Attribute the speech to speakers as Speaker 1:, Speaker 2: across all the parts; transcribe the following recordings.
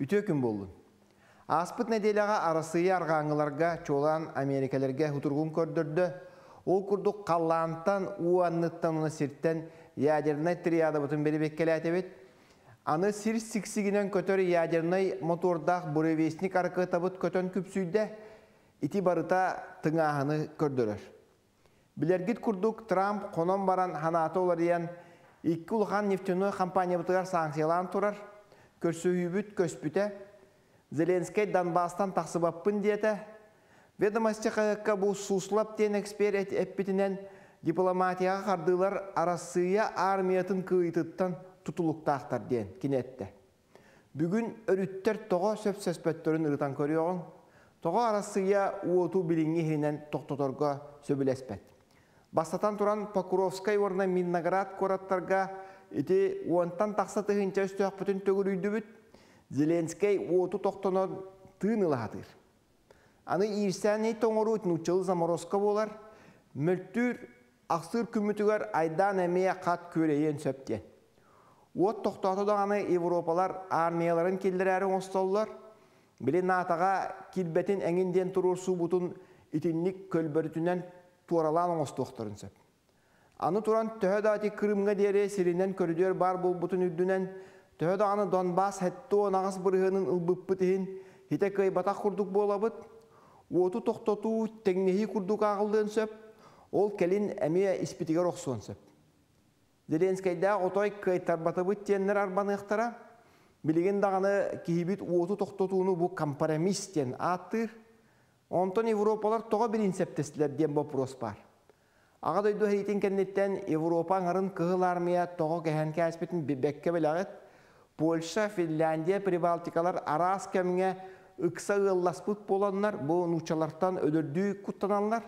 Speaker 1: Үтүө күн буоллун. Ааспыт нэдиэлэҕэ Арассыыйа арҕааҥҥыларга, чуолаан Америкаларга хутургун көрдөрдө. Ол курдук халлаантан, уу анныттан уонна сиртэн ядернай триадабытын бэрэбиэркэлээтибит. Аны сир сиксигинэн көтөр ядернай мотордаах буревестник аракыатабыт көтөн күпсүйдэ. Ити барыта тыҥааһыны көрдөрөр. Билэргит курдук, Трамп хонон баран ханаата уларыйан, икки улахан нефтяной компаниябытыгар санкциялаан турар. Көрсүһүүбүт көспүтэ. Зеленскэй Донбасстан тахсыбаппын диэтэ. Ведомости хаһыакка бу Суслов диэн эксперт эппитинэн, дипломатияҕа хардыылар Арассыыйа армиятын кыайыытыттан тутулуктаахтар диэн кини эттэ. Бүгүн өрүттэр тоҕо сөпсөспөттөрүн ырытан көрүөҕүҥ. Тоҕо Арассыыйа уоту билиҥҥи иһинэн тохтоторго сөбүлэспэт. Бастатан туран, Покровскай уонна Минноград куораттарга ити уонтан тахса тыһыынча өстөөхпүтүн төгүрүйдүбүт. Зеленскэй уоту тохтонон тыын ыла сатыыр. Аны иирсээни тоҥоруу нууччалыы заморозка буолар. Мөлтүүр, ахсыыр күммүтүгэр айдаан эмиэ хат күөрэйиэн сөп диэн. Уот тохтоото даҕаны Европалар армияларын киллэрээри оҥостоллор. Били НАТО-ҕа киирбэтин эҥин диэн туруорсуубутун итинник көлбөрүтүнэн туоралаан оҥостуохтарын сөп. Аны туран төһө да ити Крымҥа диэри сиринэн көрүдүөр баар буолбутун үрдүнэн, төһө даҕаны Донбасс 78 бырыһыанын ылбыппыт иһин хитэ кыайбатах курдук буолабыт. Уоту тохтотуу, тэҥнэһии курдук ааҕыллыан сөп, ол кэлин эмиэ испитигэр охсуон сөп. Зеленскэйдээх отой кыайтарбатыбыт диэннэр арбаныахтара. Билигин даҕаны киһибит уоту тохтотууну бу компромисс диэн ааттыыр. Онтон Европалар тоҕо бириинсэптэстилэр диэн боппуруос баар. Аҕа дойду сэриитин кэнниттэн Европа аҥарын Кыһыл Аармыйа тоҕо кэһэн кээспитин билбэккэ билэҕит. Польша, Финляндия, Прибалтикалар араас кэмҥэ ыкса ыалласпыт буоланнар, бу нууччалартан өлөрдүү куттаналлар.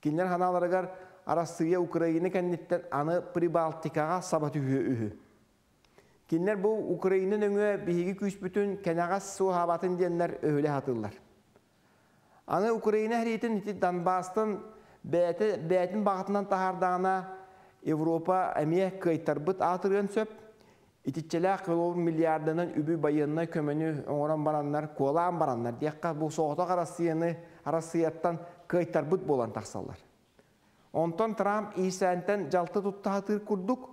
Speaker 1: Кинилэр санааларыгар Арассыыйа Украина кэнниттэн аны Прибалтикаҕа саба түһүө үһү. Кинилэр бу Украина нөҥүө биһиги күүспүтүн кэнэҕэс суоһаабатын диэннэр өһүлэ сатыыллар. Аны Украина сэриитин ити Донбасстан бэйэтэ бэйэтин баҕатынан таһаардаҕына Европа эмиэ кыайтарбыт аатырыан сөп. Итиччэлээх холобур миллиарданан үбү байыаннай көмөнү оҥорон бараннар, куолаан бараннар диэххэ бу соҕотох Арассыыйаны Арассыыйаттан кыайтарбыт буолан тахсаллар. Онтон Трамп иирсээнтэн дьалты тутта сатыыр курдук,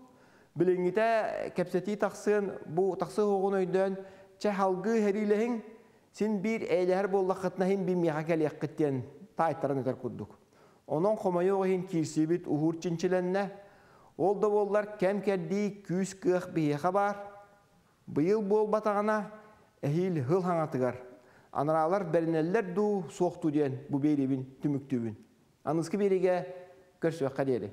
Speaker 1: билиҥҥитэ кэпсэтии тахсыан, бу тахсыы оҕун өйдөөн, чэ халгыы сэриилэһиҥ, син биир эйэлэһэр буоллаххытына иһин би миэхэ кэлиэххит диэн таайтаран этэр курдук. Онон хомойуох иһин киирсиибит уһуур чинчилэннэ. Ол да буоллар кэм-кэрдии күүс-кыах биһиэхэ баар. Быйыл буолбатаҕына, эһиил сыл хаҥатыгар анараалар бэринэллэр дуу, суох дуу диэн бу биэриибин түмүктүүбүн. Аныгыскы биэриигэ көрсүөххэ диэри.